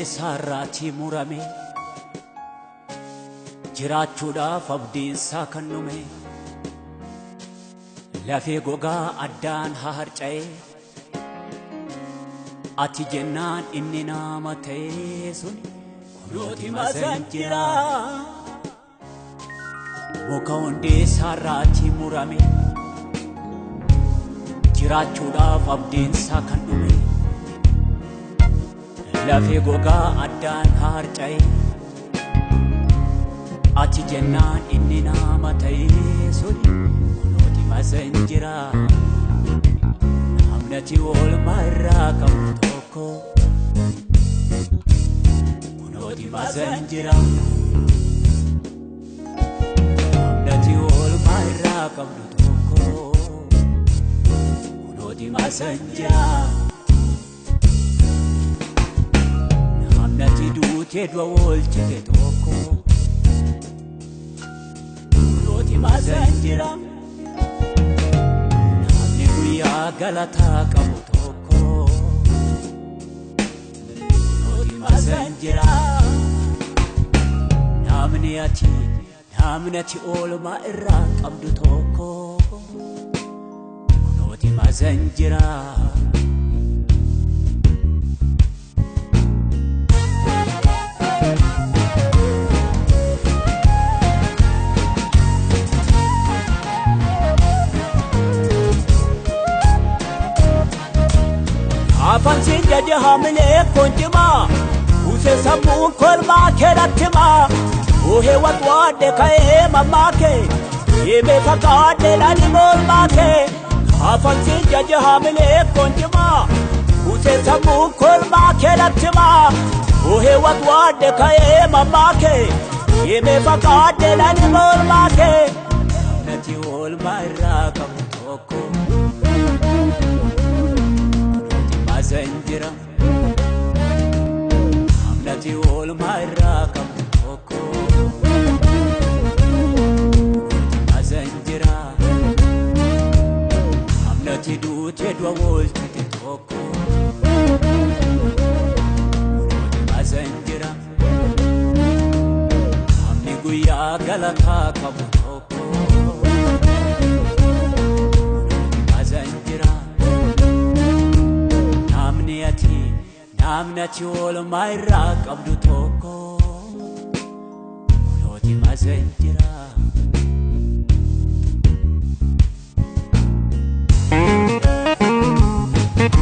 isaarraatii murame, jiraachuudhaaf abdiinsaa kan dhume, lafee gogaa addaan haharca'e, ati jennaan inni nama ta'e sun kunooti masan jira. Muka hundee isaarraatii murame, jiraachuudhaaf abdiinsaa kan dhume, lafee gogaa addaan harca'e, ati jennaan inni nama ta'e sun kunooti masan jira. Namnati oolmaa irraa qabu tokko kunooti masan jira. Namnati oolmaa irraa qabdu tokko kunooti masan jira. Namnati duutee du'a oolchite tokko kunooti masan jira. Namni guyyaa galataa qabu tokko kunooti masan jira. Namni ati namni ati oolmaa irraa qabdu tokko kunooti masan jira. Afaan siin jedhe haamilee koonjimaa, Usee sammuun kolmaa keerattimaa, Uhee waxwaadhe ka'ee mammaakee, Himee fakkaadhe dhani mormaakee. Afaan siin jedhe haamilee koonjimaa, Usee sammuun kolmaa keerattimaa, Uhee waxwaadhe ka'ee mammaakee, Himee fakkaadhe dhani mormaakee. Namnati oolmaa irraa qabu tokko kunooti masan jira. Namnati oolmaa irraa qabu tokko kunooti masan jira. Namnati duutee du'a oolchite tokko kunooti masan jira. Namni guyyaa galataa qabu tokko kunooti masan jira. Namni ati namni ati oolmaa irraa qabdu tokko kunooti masan jira.